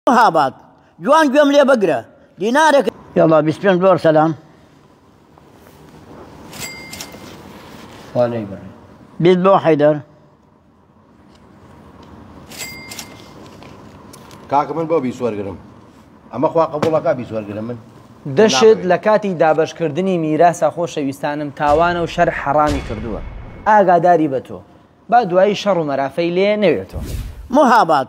مهاباد جوان گوێم لێ بگرە دینارێک. یەڵا 25 بۆ ئەرسەلان. خوا لێی بڕێ. 20 بۆ حەیدەر. کاکە من بۆ 20 وەرگرم ئەمە خوا قبوڵەکە 20 وەرگرم من دەشت لە کاتی دابەشکردنی میراسا خۆشەویستانم تاوانە و شەرع حەڕامی کردووە ئاگاداری بە تۆ با دوایی شەڕ و مەرافەی لێ نەوێتەوە. مهاباد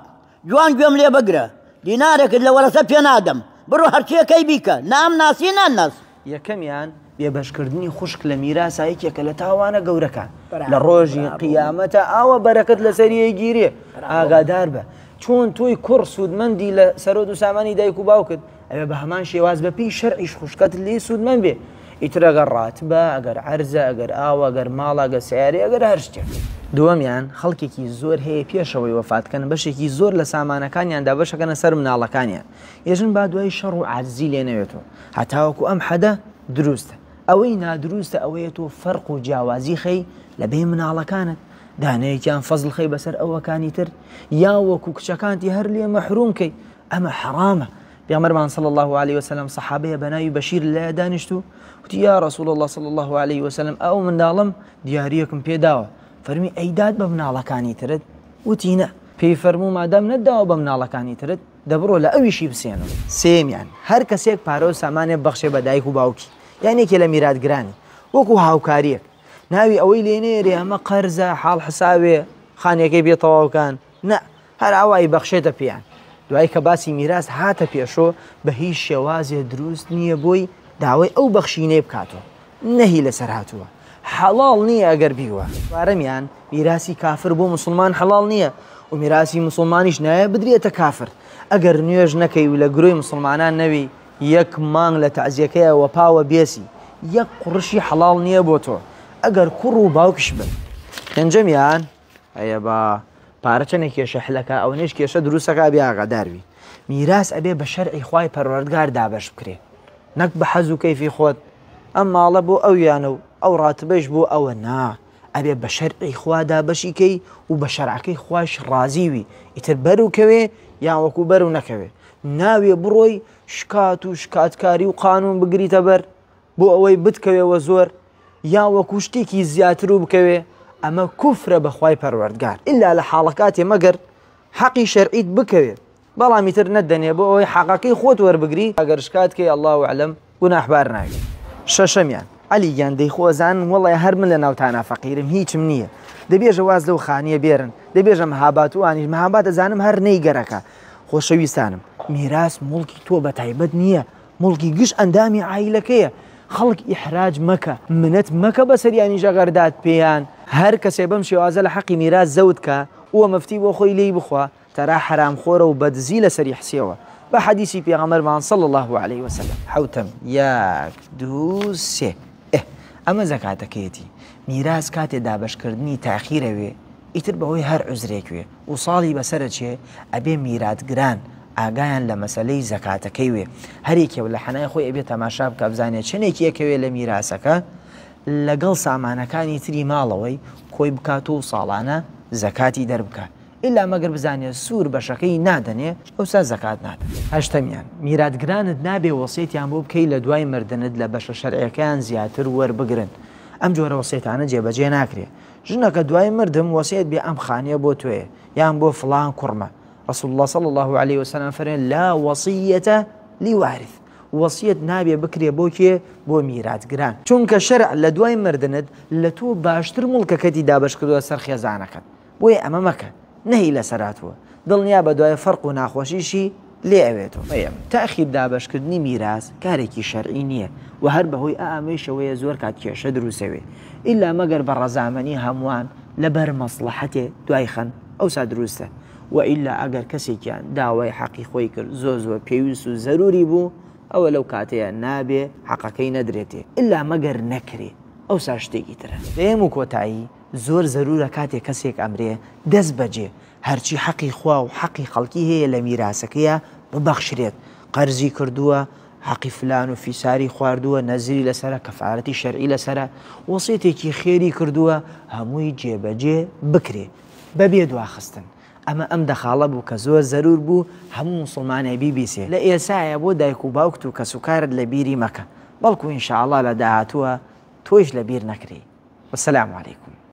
جوان گوێم لێ بگرە دینارێکت لە وەرەسە پێ نادەم بڕۆ هەرچیەکەی بیکە نە ئەمناسی نە نەس. یەکەمیان، بێبەشکردنی خوشک لە میراسا یەکێکە لە تاوانە گەورەکان لە ڕۆژی قیامەتا ئاوا بەرەکەت لەسەری ئەگیرێ ئاگادار بە چۆن تۆی کوڕ سوودمەندی لە سەرۆت و سامانی دایک و باوکت ئەوێ بە هەمان شێواز بە پێی شەرعیش خوشکەت لێ سوودمەند بێ ئیتر ئەگەر ڕاتبە ئەگەر عەرزە ئەگەر ئاوە ئەگەر ماڵە ئەگەر سەیارەیە ئەگەر هەر شتێک. دووەمیان، خەڵکێکی زۆر هەیە پێش ئەوەی وەفات کەن بەشێکی زۆر لە سامانەکانیان دابەشەکەنە سەر مناڵەکانیان یەژن با دوای شەڕ و عاجزی لێ نەوێتەوە هەتاوەکو ئەم حەدە دروستە ئەوەی نادروستە ئەوەیە تۆ فەرق و جیاوازی خەی لە بەین مناڵەکانت دانەیەکیان فەزڵ خەی بەسەر ئەوەکانی تر یا وەکو کچەکانتی هەر لێ مەحروم کەی ئەمە حەرامە پێغەمبەرمان صلی اللە علیه وسلم صحابەیە بە ناوی بەشیر لای دانیشت و وتی یا رسول اللە صلی اللە علیه وسلم ئەو منداڵم دیاریەکم پێداوە فەرمی ئەیدات بە مناڵەکانی ترت وتی نە پێی فەرموو مادام نەداوە بە مناڵەکانی ترت دەبڕۆ لە ئەویشی بسێنە سێمیان هەر کەسێک پارە و سامانێ بەخشێ بە دایک و باوکی یان یەکێ لە میراتگرانی وەکو هاوکاریەک ناوی ئەوەی لێ نێرێ ئەمە قەرزە حاڵ حساوێ خانیەکەی بێ تەواوکان نا هەر ئاوا ئەیبەخشێتە پێیان. دوای کە باسی میراس هاتە پێشۆ بە هیچ شێوازێ دروست نییە بۆی داوای ئەو بەخشینەی بکاتۆ. نەهی لەسەر هاتووە. حەڵاڵ نییە ئەگەر بیوە. چوارەمیان، میراسی کافر بۆ موسڵمان حەڵاڵ نییە و میراسی موسڵمانیش نایە بدرێتە کافر. ئەگەر نوێژ نەکەی و لە گرۆی موسڵمانان نەوی یەک مانگ لە تەعزیەکەیا وەپاوە بێسی یەک قوڕشی حەڵاڵ نییە بۆ تۆ ئەگەر کوڕ و باوکیش بن. پێنجەمیان، ئەیە با پارە چەنێ کێشە حلەکا ئەوەنەیش کێشە دروستەکا بێ ئاگادار بی میراس ئەبێ بە شەرعی خوای پەروەردگار دابەش بکرێ نەک بە حەز و کەیفی خۆت ئەم ماڵە بۆ ئەویانە و ئەو ڕاتبەش بۆ ئەوە نا ئەبێ بە شەرعی خوا دابەشی کەی و بە شەرعەکەی خواش ڕازیوی ئیتر بەر و کەوێ یان وەکو بەر و نەکەوێ ناوێ بڕۆی شکات و شکاتکاری و قانون بگریتە بەر بۆ ئەوەی بتکەوێ وە زۆر یا وەکو شتێکی زیاتر و بکەوێ ئەمە کوفرە بە خوای پەروەردگار ئیلا لە حاڵەکاتێ مەگەر حەقی شەرعیت بکەوێ بەڵام ئیتر نەدەنێ بۆ ئەوەی حەقەکەی خۆت وەربگری ئەگەر شکات کەی اللە اعلم گوناحبار نابی. شەشەمیان، عەلی گیان دەی خۆ ئەزانن وەڵای هەر من لە ناوتانا فەقیرم هیچم نییە دە بێژە واز لەو خانیە بێرن دە بێژە مهابات وانیش مهابات ئەزانم هەر نەیگەرەکە خۆشەویستانم میراس موڵکی تۆ بە تایبەت نییە موڵکی گشت ئەندامی عایلەکەیە خەڵک ئیحراج مەکە منەت مەکە بەسەریانیش ئەگەر دات پێیان هەر کەسێ بەم شێوازە لە حەقی میراس زەوت کا ئوە مفتی بۆ خۆی لێی بخوا تەرا حەرام خۆرە و بەدزی لەسەری حسێوە بە حەدیسی پێغەمبەرمان صلی اللە علیە وسلم. حەوتەم، یەک دوو سێ ئێ ئەمە زەکاتەکەیەتی میراس کاتێ دابەشکردنی تاخیرەوێ ئیتر بەهۆی هەر عوزرێک وێ و ساڵی بەسەرەچێ ئەبێ میراتگران ئاگایان لە مەسەلەی زەکاتەکەی وێ هەریەکێ و لە حەنای خۆی ئەبێ تەماشا بکا بزانێ چەنێکی ئەکەوێ لە میراسەکە لەگەڵ سامانەکانی تری ماڵەوەی کۆی بکات و ساڵانە زەکاتی دەربکا ئیلا مەگەر بزانێ سوور بەشەکەی نادەنێ ئەوسا زەکات نادا. هەشتەمیان، میراتگرانت نابێ وەسێتیان بۆ بکەی لە دوای مردنت لە بەشە شەرعیەکەیان زیاتر وەربگرن ئەم جۆرە وەسێتانە جێبەجێ ناکرێ ژنەکە دوای مردم وەسێت بێ ئەم خانیە بۆ تۆیە یان بۆ فڵان کوڕمە رسول اللە صلی اللە علیه وسلم فەرمێ لا وصیە لوارث وەسیەت نابێ بکرێ بۆ کێ بۆ میراتگران چونکە شەرع لە دوای مردنت لە تۆ باشتر موڵکەکەتی دابەش کردوە سەر خێزانەکەت بۆیە ئەمە مەکە نەهی لەسەر هاتووە دڵنیا بە دوای فەرق و ناخۆشیشی لێ ئەوێتەوە. سێیەم، تەئخیر دابەشکردنی میراس کارێکی شەرعی نییە و هەر بەهۆی ئائەمەیشەوەیە زۆر کات کێشە دروسەوێ ئیلا مەگەر بە ڕەزامەنی هەمووان لەبەر مەسڵەحەتێ دوای خەن ئەوسا دروستە وە ئیلا ئەگەر کەسێکیان داوای حەقی خۆی کرد زۆر زۆر پێویست و زەروری بوو ئەوە لەو کاتەیە نابێ حەقەکەی نەدرێتێ ئیلا مەگەر نەکرێ ئەوسا شتێکی ترە. دەیەم و کۆتایی، زۆر زەرورە کاتێ کەسێک ئەمرێ دەست بەجێ هەرچی حەقی خوا و حەقی خەڵکی هەیە لە میراسەکەیا ببەخشرێت، قەرزی کردووە، حەقی فلان و فیساری خواردووە، نەزری لەسەرە، کەفارەتی شەرعی لەسەرە، وەسێتێکی خێری کردووە، هەمووی جێبەجێ بکرێ بەبێ دواخستن. ئەمە ئەم دەخاڵە بوو کە زۆر زەرور بوو هەموو موسڵمانێ بیبیسێ لە ئێسایە بۆ دایک و باوکت و کەسوکارت لە بیری مەکە بەڵکو ان شاء اللە لە داهاتووە تۆیش لە بیر نەکرێی والسلام علیکم.